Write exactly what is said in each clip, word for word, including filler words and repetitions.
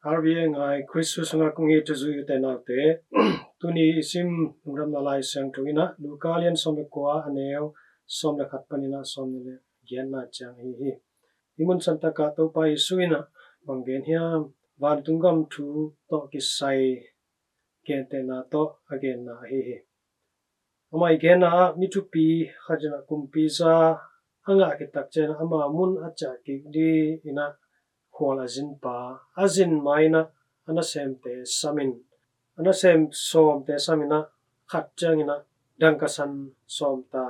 Kha vive ngai Khrist sungah kong it uh zui u te nau te, tuni i sim lungdamna Lai Siangtho in ah Luka lian sawm le kua, a neu sawm le khat panin ah sawm nih le giatna ciang ahi hi. Hih mun santak ah Topa Jesu in ah bang gen hiam? Vantung gam thu tawh kisai gentehna tawh a genna ahi hi. Amah i genna ah mi thupi khat in ah kumpi za a ngah khit tak ciangin ah ama mun a ciah kik dingin ah khual a zin pa, a zin ma-in ah a nasemte samin, a nasem sawmte samin ah khat ciangin ah dangka san sawm ta,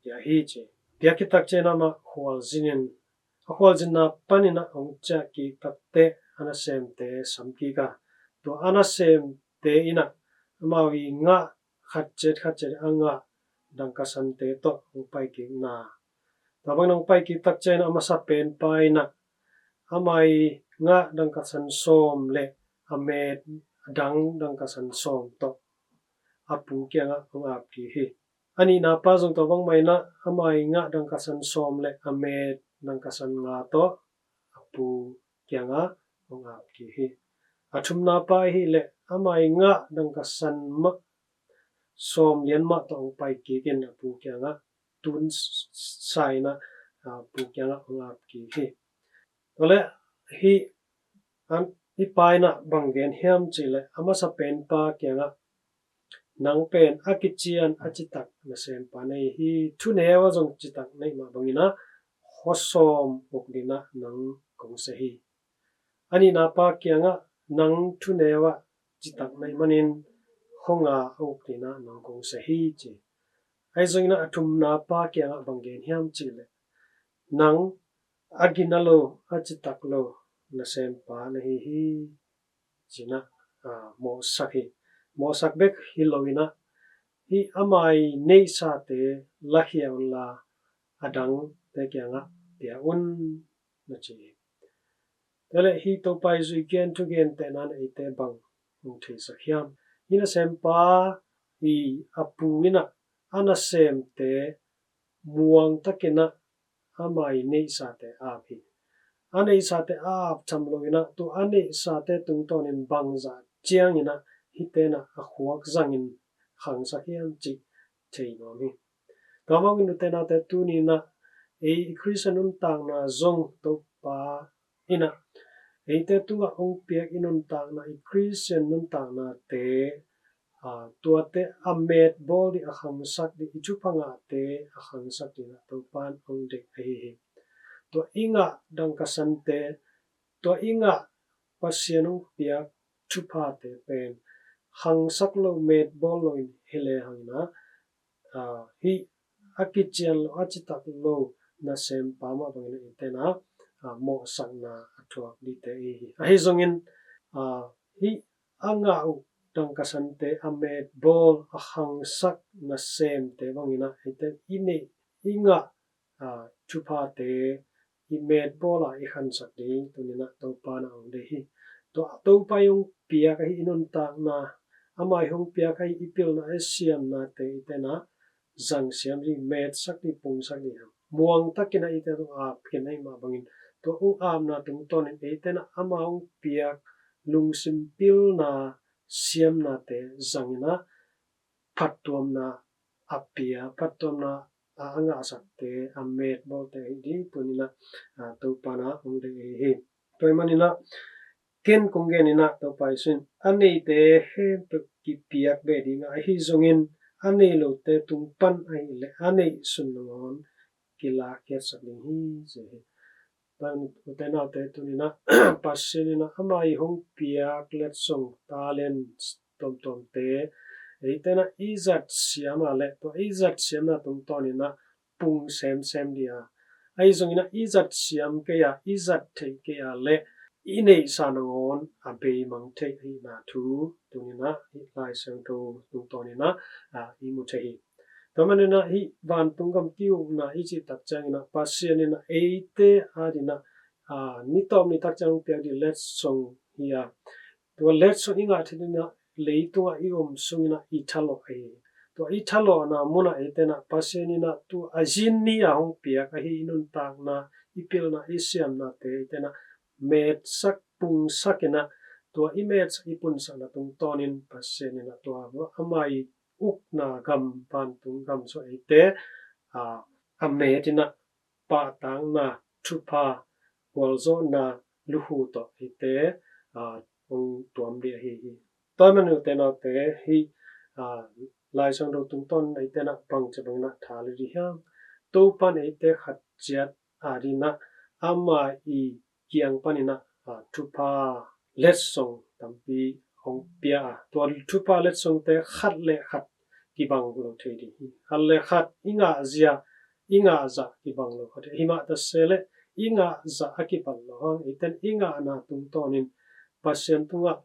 ci hi ci. Piak khit tak ciangin ah amah khual zinin, a khualzinna panin ah hong ciah kik takteh a nasemte sam kik a, tua a nasemte in ah amau i ngah khat ciat khat ciat a ngah dangka sante tawh hong pai kikna. Tua bangin hong pai kik tak ciangin ah a masa penpa in ah amah i ngah dangka san sawm le a met a dang dangka san sawm tawh a pu kiangah hong ap kik hi. A nihna pa zong tua bangmah in ah amah i ngah dangka san sawm le a met dangka san nga tawh a pu kiangah hong ap kik hi. A thumna pa ahih leh amah i ngah dangka san mah sawm lian mah tawh hong pai kik in a pu kiangah tun sa in ah a pu kiangah hong ap kik hi. Tua leh hih, hih pa in ah bang gen hiam cih leh a masa penpa kiangah, "Nang pen a kician a citak nasempa na hi hi, thuneu ah zong citak na hih mah bangin ah khua sawm uk dingin ah nang kong sia hi." A nihna pa kiangah, "Nang thuneu ah citak na hih manin khua nga a uk dingin ah nang kong sia hi," ci. Ahi zongin ah a thumna pa kiangah bang gen hiam cih leh, "Nang a gina lo, a citak lo nasempa na hi hi," ci-in ah, ah, mawhsak hi. Mawhsak bek hi loin ah, "Hih amah i neihsate lakhia unla a dangte kiangah pia un," na ci hi. Tua leh hih Topa Jesu i gen thugentehna in ah eite bang hong theisak hiam? Hih nasempa i a pu in ah a nasemte muang takin ah amah i neihsate ap hi. A neihsate ap tham loin ah tua a neihsate tungtawnin bangzah ciangin ah hihte in ah a khuak zangin khangsak hiam cih thei nuam hi. Tua bangin u te nau te, tuni-in ah ei i Khristian nuntakna zong Topa in ah eite tungah hong piak i nuntakna, i Khristian nuntaknate, aa, tuate a metbawl ding, a khangsak ding, i thupha ngahte a khangsak dingin ah Topa in hong deih ahi hi. Tua i ngah dangka sante, tua i ngah Pasian hong piak thuphate pen khangsak lo, metbawl loin hi lehang in ah, aa, hih a kician lo, a citak lo nasempa mah bangin ah eite in ah, aa, mawhsakna a thuak dingte ahi hi. Ahi zongin, aa, hih a ngah uh dangka sante a metbawl, a khangsak nasemte bangin ah eite i neih, i ngah, aa, thuphate i metbawl a i khangsak ding tuni-in ah Topa in ah hong deih hi. Tua Topa i hong piak ahi i nuntakna, amah i hong piak ahi i pilna, i siamnate eite in ah zangsiam ding, metsak ding, pungsak ding hi hang. Muang takin ah eite tungah ap khin ahih mah bangin, tua hong apna tungtawnin eite in ah ama hong piak lungsim pilna, siamnate zangin ah phattuamna a pia, phattuamna a, a ngahsakte, a metbawlte ahi ding tuni-in ah, aa, Topa in ah hong deih ahi hi. Tua ahih manin ah ken kong genin ah, Topa Jesu in a neite khempeuh kipiak beh ding a, ahi zongin a nei lote tung pan ahih leh a neihsun nangawn kilakhiatsak ding hi, ci hi. Tua ahih manin u te nau te, tuni-in ah Pasian in ah ama i hong piak letsong, talent tuamtuamte eite in ah i zat siam a leh, tua i zat siamna tungtawnin ah pung semsem ding a, ahi zongin ah i zat siam kei a, i zat theih kei a leh i neihsa nangawn a beimang thei ahihna thu tuni-in ah hih Lai Siangtho tungtawnin ah, aa, i mu thei hi. Tua ahih manin ah hih vantung gam ki-ukna i cih tak ciangin ah Pasian in ah eite adingin ah, aa, ni tawp ni tak ciang hong piak ding letsong hi a, tua letsong i ngah theih dingin ah leitungah i om sungin ah i thalawh ahi hi. Tua i thalawhna munah eite in ah Pasian in ah tua a zin ni a hong piak ahi i nuntakna, i pilna, i siamnate eite in ah metsak, pungsak in ah tua i metsak i punsakna tungtawnin Pasian in ah tua ama i ukna gam, vantung gam sung eite a, a met in ah pahtakna, thupha, gualzawhna, lukhu tawh eite a, hong tuam ding ahi hi. Tua ahih manin ute naute, hih a, Lai Siangtho tungtawnin eite in ah bangci bangin ah tha la ding hiam? Topa'n eite khat ciat a dingin ah ama i kiang panin ah a, thupha letsong tampi hong pia a, tua thupha letsongte khat le khat kibang lo thei ding hi. Khat le khat i ngah zia, i ngah zah kibang lo kha thei. Hi mah ta se leh i ngah zah a kibat lo hang, eite'n i ngahna tungtawnin Pasian tungah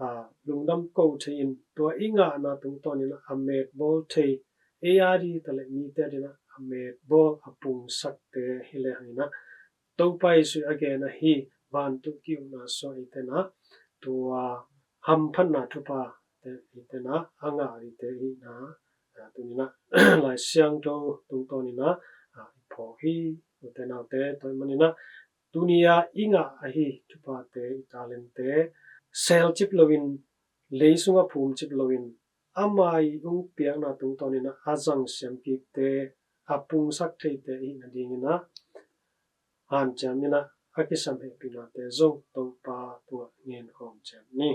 a, lungdam ko thei-in, tua i ngahna tungtawnin a metbawl thei, ei a ding ta leh mite a dingin ah a metbawl, a pungsakte hi le hangin ah, Topa Jesuh a gen ahi, vantung ki-ukna sung eite'n ah tua hamphatna thuphate eite'n ah a ngah dingte hi in ah, a, tuni-in ah Lai Siangtho tungtawnin ah a, i phawk hi. Ute naute, tua ahih manin ah tuni-a i ngah ahi thuphate, i talentte selcip loin, lei sungah phumcip loin, ama i hong piakna tungtawnin ah a zang siamkikte, a pungsak theite i hih nadingin ah hanciam in ah, a kisam hehpihnate zong Topa tungah ngen khawm ciat ni.